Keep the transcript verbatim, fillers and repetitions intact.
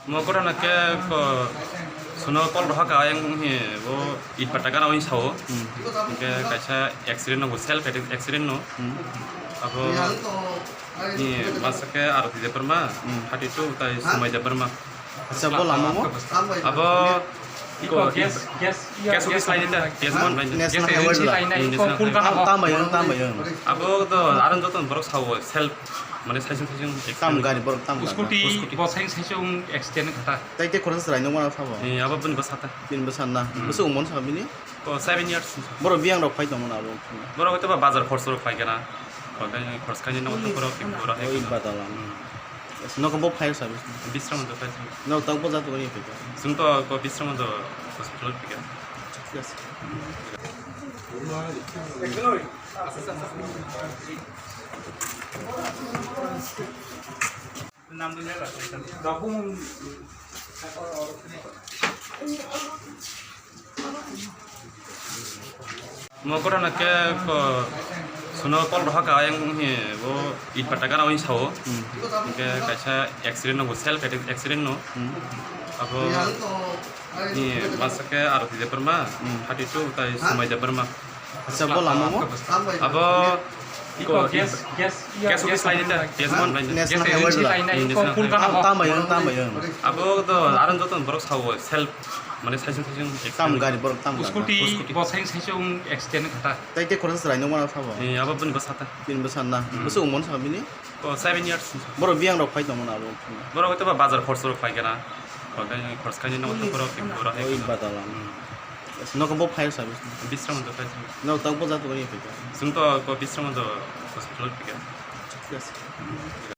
Mo kotona khe ko suno call rohaka ayang hi bo itpata gana oi sao. Hmm. Hingke kaisa accident no, bo self accident no. Hmm. Abo ni masa khe Arati Debbarma, Hmm. thirty two tai Sumai Debbarma. Acha, bo lama mo? Abo iko gas, gas, gas office lainai ta, gas man lainai. National Highway la. National Highway. Tam, tam bai, tam bai. Abo to aron joto borok sao self, mane saisung saisung accident. Tam gari borok tam gari. Scooty, scooty. Bo saisung saisung accident khata. Tai te khorang serai nung mana sabo? Eh, abo bini bwsa ta. Bini bwsa na. Hmm. Bwsa umon sa bini? Ko seven years. Borok biyang rok phai tongmani abo. Borok hoyto ba bazar khorso rok phai kana. Khorso khaini nogo to borok khe pura hai. Oi badala. Hmm. Nogo bo phai sabi. Bisram do phai. No tang bo jatu ni phai. Sung to ko Bisram do hospital phai. Yes. Mo kotona khe ko suno call rohaka ayang hi bo itpata gana oi sao. Hmm. Hingke kaisa accident no, bo self accident no. Hmm. Abo ni masa khe Arati Debbarma, Hmm. thirty two tai Sumai Debbarma. Acha, bo lama mo? Abo iko gas, gas, gas office lainai ta, gas man lainai. National Highway la. National Highway. Tam, tam bai, tam bai. Abo to aron joto borok sao self, mane saisung saisung accident. Tam gari borok tam gari. Scooty, scooty. Bo saisung saisung accident khata. Tai te khorang serai nung mana sabo? Eh, abo bini bwsa ta. Bini bwsa na. Hmm. Bwsa umon sa bini? Ko seven years. Borok biyang rok phai tongmani abo. Borok hoyto ba bazar khorso rok phai kana. Khorso khaini nogo to borok khe pura hai. Oi badala. Hmm. Nogo bo phai sabi. Bisram do phai. No tang bo jatu ni phai. Sung to ko Bisram do hospital phai. Yes.